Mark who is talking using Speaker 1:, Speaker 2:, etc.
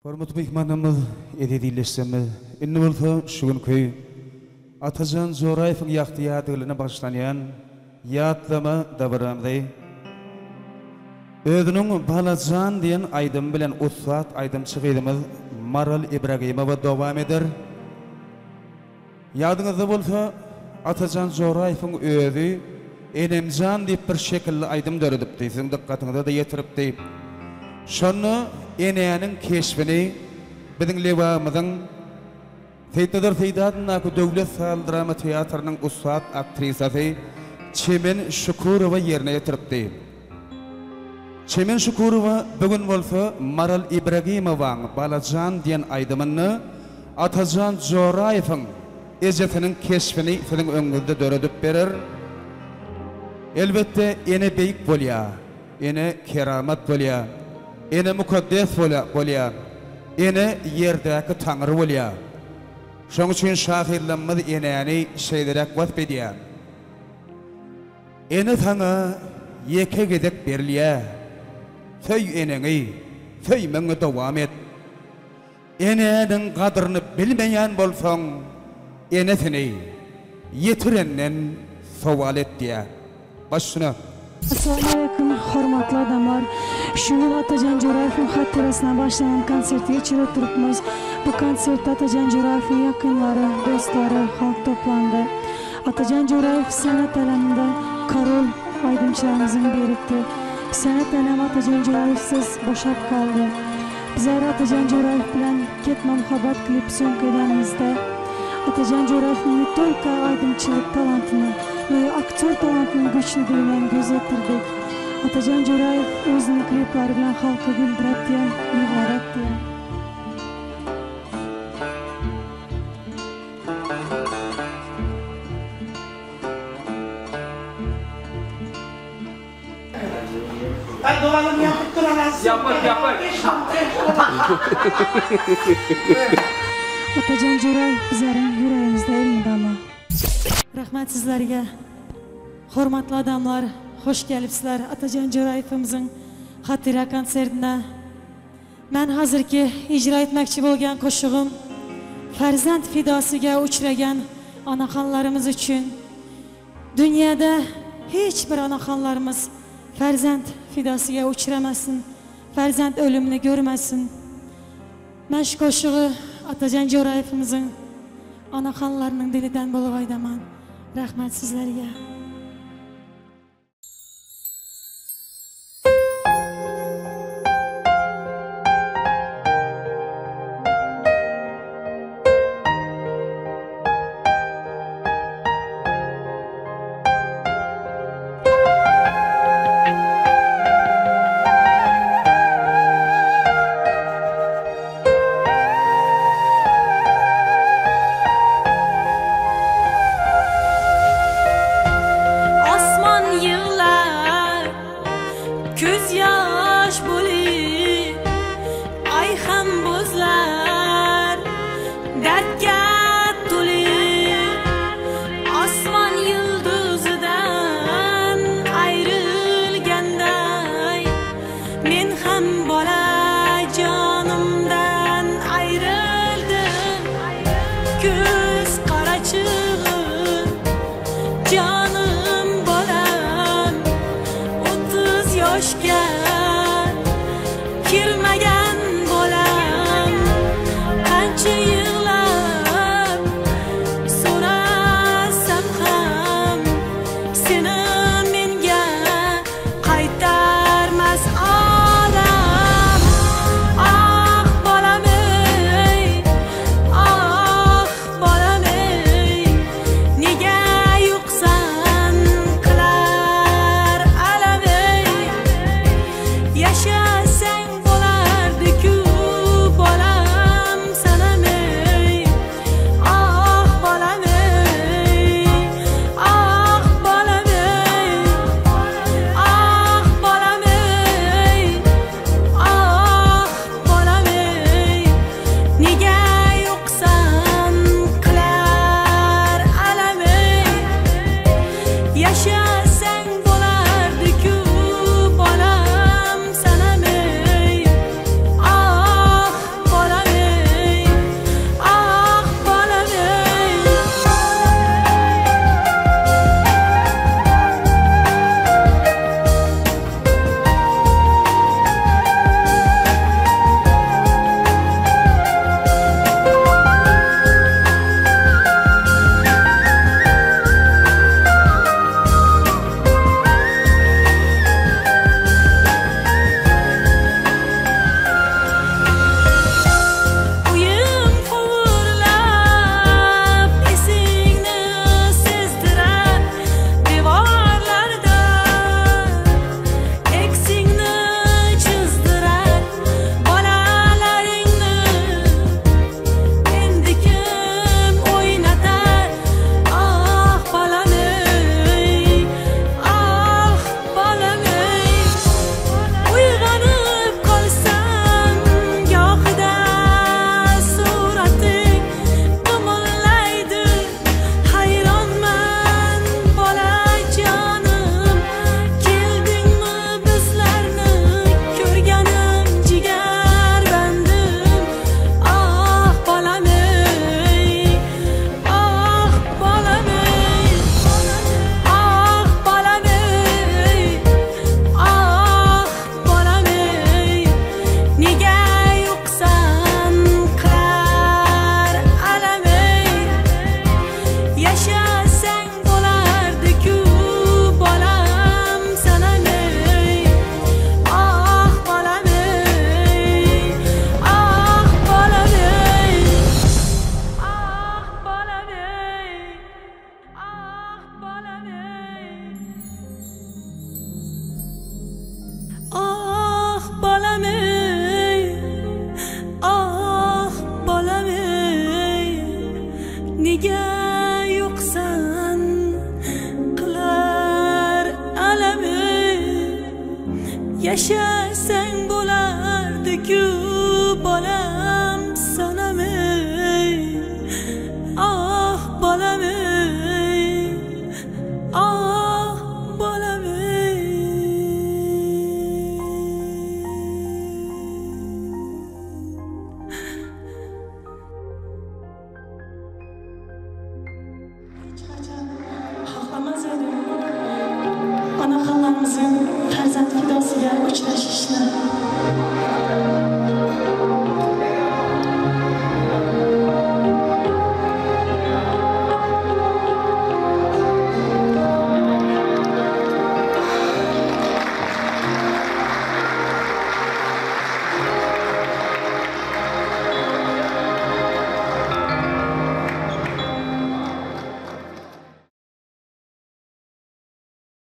Speaker 1: Hormatly myhmanlarymyz, eziz ildeşlerimiz, indi bolsa şu günki Atajan Joraýewiň ýagty ýadygärligine bagyşlanýan ýatlama dabaramyzy özüniň Balajan diýen aýdymy bilen ussat aýdymçy gyzymyz Maral Ibragimowa dowam eder. Ýadyňyzda bolsa, Atajan Joraýewiň özi Enemjan diýip bir şekilli aýdym döredipdi, siziň dykgatyňyza-da ýetiripdi. Şonda enäniň keşbini biziň Lebabymyzyň Seýitnazar Seýdi adyndaky döwlet sazly-drama teatrynyň ussat aktrisasy Çemen Şükürowa ýerine ýetiripdi. Çemen Şükürowa bu gün bolsa Maral Ibragimowaň Balajan diýen aýdymynda Atajan Joraýewiň ejesiniň keşbini siziň öňüňizde döredip berer. Elbetde, ene beýik bolýar, ene keramat bolýar, ene mukaddes bolýar, ene ýerdäki Taňry bolýar. Şonuň üçin şahyrlarymyz enäni şeýleräk wasp edýär. Ene saňa ýeke gezek berilýär. Söý eneňi, söýmegiňi dowam et. Enäniň gadryny bilmeýän bolsaň, enesini ýetirenden sowal et diýýär. Baş üstüne.
Speaker 2: Assalamualeýkum hormatly adamlar. Şu gün Atajan Joraýewiň hatyrasyna başlanan konserti geçirip oturypmyz. Bu konsertde Atajan Joraýewiň ýakynlary, dostlary, halk toplandy. Atajan Joraýew senat äleminde korol aýdymçylarymyzyň biridi. Senat älemi Atajan Joraýewsiz boşap galdy. Bizler Atajan Joraýew bilen Ketme muhabbat klip sýomka edenimizde Atajan Joraýewiň ne tolko aýdymçylyk talantyny, no i aktýor talantynyň güýçlüdigine hem göz ýetirdik. Atajan Joraýew özüniň klipleri bilen halky güldüretdi, ýyglaratdy.
Speaker 3: Ay dolanım yapıp duramazsın.
Speaker 4: Yapar, yapar.
Speaker 2: Atajan Joraýew bizleriň ýüregimizde elmydama. Rahmat sizlerge. Hormatly adamlar, hoş gelipsizler Atajan Joraýewimiziň hatyra konsertine. Men hazirki icra etmekçi bolgan koşugum farzand fidosiga uchragan onaxonlarimiz uchun. Dünyada hiç bir onaxonlarimiz farzand fidosiga uchramasin, farzand o'limini ko'rmasin. Men shu qo'shig'i Atajan Jo'rayevimizning onaxonlarining dilidan bo'lib aytaman. Rahmat sizlarga.